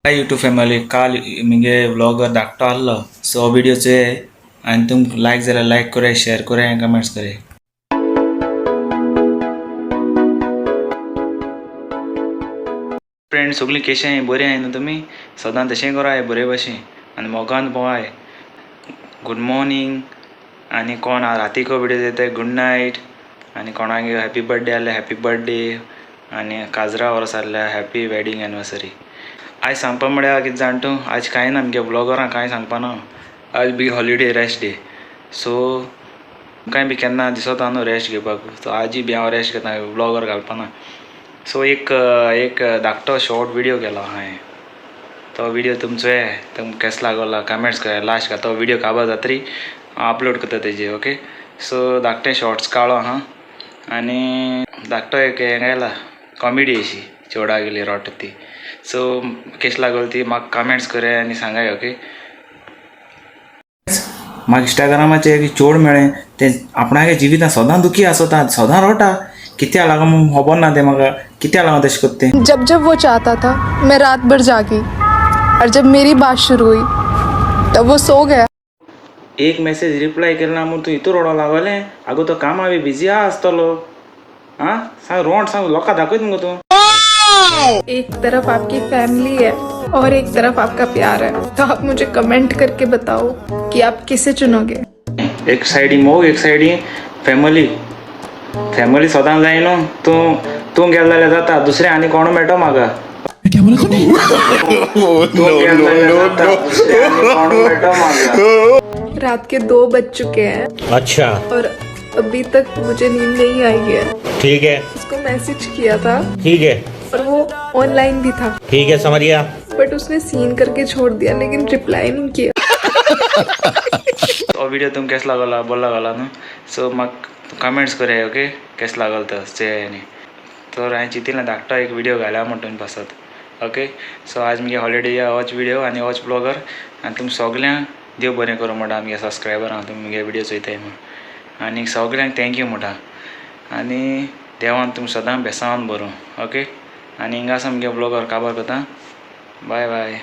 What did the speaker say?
Hi YouTube family, काल मुगे vlogger धाकटो आहलो. सो हो व्हिडिओ चोय आनी तुमकां लायक जाल्यार लायक कराय, शेअर कराय आनी कमेंट्स कराय. फ्रेंड सगळीं केशें आहाय, बरीं आहाय न्हू तुमी? सदां तशें कराय बरे भाशेन आनी मोगान भोंवाय. Good morning. आनी कोण रातीको व्हिडियो चोयताय, गूड नायट. आनी कोणागे हॅपी बर्थडे आहल्यार हॅपी बर्थडे, आनी काजरा वर्स आहल्यार हॅपी वेडिंग एनिवर्सरी. आयज सांगपा म्हळ्यार कितें जाण तूं, आज कांय ना, आमगे व्लॉगरां कांय सांगपा ना. आज बी हॉलिडे, रेस्ट डे. सो कांय बी केन्ना दिसता न्हू रेस्ट घेवपाक, सो आजूय बी हांव रेस्ट घेता, व्लॉगर घालपा ना. सो एक एक धाकटो शॉर्ट व्हिडियो केलो हांवें. तो व्हिडियो तुमचो तुमकां केसो लागोला कमेंट्स कराय. लास्ट तो व्हिडियो काबार जातरी हांव अपलोड करता तेजे. ओके, सो धाकटे शॉर्ट्स काडलो आहा आनी धाकटो एक हें घायला, कॉमेडी अशी चेवडा गेली रोट ती. सो केश लागोल ती म्हाका कमेंट्स कराय आनी सांगाय. ओके, म्हाका इंस्टाग्रामाचेर एक चोड मेळ्ळें, तें आपणागे जिवितान सदां दुखी आसता, सदां रोटा. कित्या लागून खबर ना तें म्हाका, कित्या लागून तशें करता तें. जब जब वो चाहता था, मैं रात भर जागी और जब मेरी बात शुरू हुई तब वो सो गया. एक मेसेज रिप्लाय केला ना म्हूण तूं हितू रोडो लागोलें. आगो, तो कामा बी बिजी आहा आसतलो. आं, सांग, रोंट सांग, लोकां दाखयत मुगो तूं. एक तरफ आपकी फैमिली है और एक तरफ आपका प्यार है, तो आप मुझे कमेंट करके बताओ कि आप किसे चुनोगे. एक सायडी मोग, एक सायडी फॅमिली. फॅमिली सदां जाय न्हू. तूं तूं गेलो जाल्यार जाता, दुसरें आनी कोण मेळटो म्हाका. तूं गेलो जाल्यार जाता, दुसरें आनी कोण मेळटो म्हाका. रात के 2 बज चुके हैं और अभी तक मुझे नींद नहीं आई है. ठीक है. उसको मैसेज किया था ठीक है. और वो ऑनलाइन भी था. ठीक है, समझ गया. बट उसने सीन करके छोड़ दिया, लेकिन रिप्लाई नहीं किया. हो व्हिडिओ तुमकां केसो लागला? बरो लागला न्हू? सो म्हाका कमेंट्स कराय, ओके, केसो लागलो तो चोय. आनी तर हांवें चिंतिल्लें धाकटो एक व्हिडिओ घाल्या म्हण तुमी पासत. ओके, सो आज मुगे हॉलिडे, होच व्हिडिओ आनी होच ब्लॉगर. आनी तुमी सगल्यांक देव बरें करूं म्हणटा. आमगे सबस्क्रायबरां, तुमी मुगे व्हिडिओ चोयताय म्हूण आनी सगल्यांक thank you म्हणटा. आनी देवान तुमकां सदां बेसावन बरूं. ओके, आनी हिंगा आसा मुगे ब्लॉगर काबार करता. बाय बाय.